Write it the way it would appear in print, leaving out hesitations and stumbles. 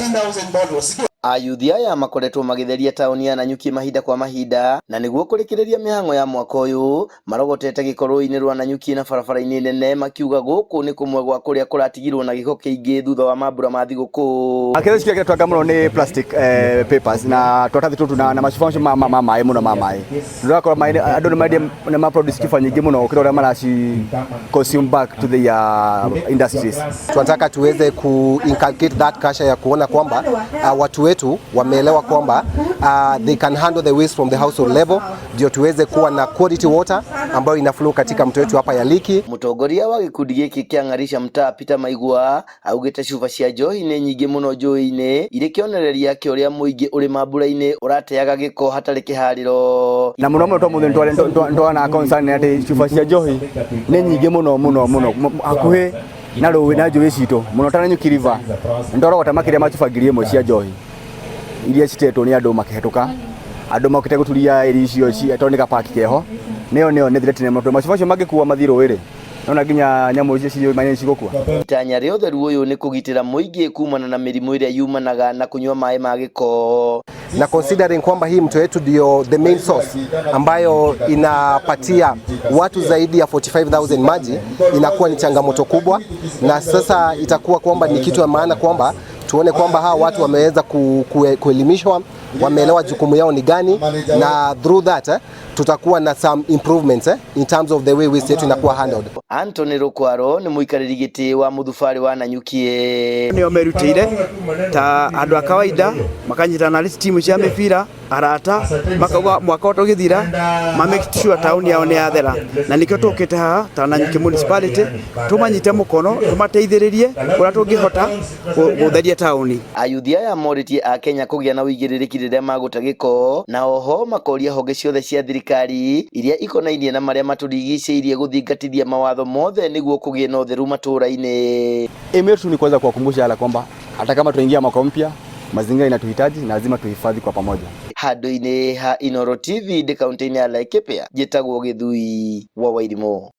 15,000 bottles. Ayuthi aya makoretwo magĩtheria taũni ya Nanyuki mahinda kwa mahinda na nĩguo kũrĩkĩrĩria mĩhang'o ya mwaka ũyũ marogotete gĩko rũĩ-inĩ rwa Nanyuki na barabara-inĩ nene makiuga gũkũ nĩ kũmwe gwa kũrĩa kũratigirwo na gĩko kĩingĩ thutha wa mambura ma thigũkũ. Kĩrĩa kĩrĩa twanga mũno nĩ plastic papers na tũratathi tũtũ na macuba macio ma maĩ mũno ma maĩ. Ndũrakora maĩ andũ nĩ mendia nĩ ma produce chupa nyingĩ mũno gũkĩra ũrĩa maraci consume back to the industries. Tunataka tuweze ku inculcate that culture ya kuona kwamba watu wetu wameelewa kwamba they can handle the waste from the household level, ndio tuweze kuwa na quality water ambayo ina flow katika mto wetu hapa ya Leakey. Mũtongoria wa gĩkundi gĩkĩ kĩa Ng'arisha Mtaa Peter Maigua augĩte cuba cia njohi nĩ nyingĩ mũno njũĩ-inĩ irĩ kĩonereria kĩa ũrĩa mũingĩ ũrĩ mambura-inĩ ũrateaga gĩko hatarĩ kĩharĩro. Na mũno mũno twa mũthĩ nĩtwana concern atĩ cuba cia njohi nĩ nyingĩ mũno mũno mũno hakuhĩ na rũĩ na njũĩ citũ mũno ta Nanyuki River. Nĩtwarogota makĩria ma cuba 1,000 cia njohi iria citetwo nĩ andũ makĩhetũka, andũ mokĩte gũturia ĩri icio tondũ nĩ gapaki keho nĩyo nĩyo nĩ threat nene mũno. Macuba macio mangĩkua mathiĩ rũĩ rĩ, nona nginya nyamũ icio ciĩ maĩ cigũkua. Itanya rĩa ũtheru ũyũ nĩ kũgitĩra mũingĩ kumana na mĩrimũ ĩrĩa yumanaga na kũnyua maĩ ma gĩko. Na considering kwamba hii mto wetu ndio the main source ambayo inapatia watu zaidi ya 45,000 maji, inakuwa ni changamoto kubwa, na sasa itakuwa kwamba ni kitu ya maana kwamba tuone kwamba hawa watu wameweza kuelimishwa, wameelewa jukumu yao ni gani, na through that tutakuwa na some improvements in terms of the way waste yetu inakuwa handled. Anthony Rukwaro nĩ mũikarĩri gĩtĩ wa mũthubarĩ wa Nanyuki. Nĩo merutĩire ta andũ a kawaida makanyitana na timu cia mĩbira, arata, makauga mwaka ũyũ tũgĩthira ma make sure taũni yao nĩ yathera, na nĩkĩo tũkĩte haha ta Nanyuki Municipality tũmanyite mũkono, tũmateithĩrĩrie ũrĩa tũngĩhota gũtheria taũni. Ayuthi aya morĩtie akenya kũgĩa na ũigĩrĩrĩki rĩrĩa magũte gĩko, na oho makoria honge ciothe cia thirikari iria ikonainie na marĩa matũrigicĩirie gũthingatithia mawatho mothe nĩguo kũgĩe na ũtheru matũra-inĩ. Aim yetu ni kuweza kuwakumbusha hala kwamba hata kama tunaingia mwaka mpya, mazingira inatuhitaji na lazima tuhifadhi kwa pamoja. Handũ-inĩ ha Inooro TV ndĩ kaunti-inĩ ya Laikipia, njĩtagwo Gĩthui wa Wairimũ.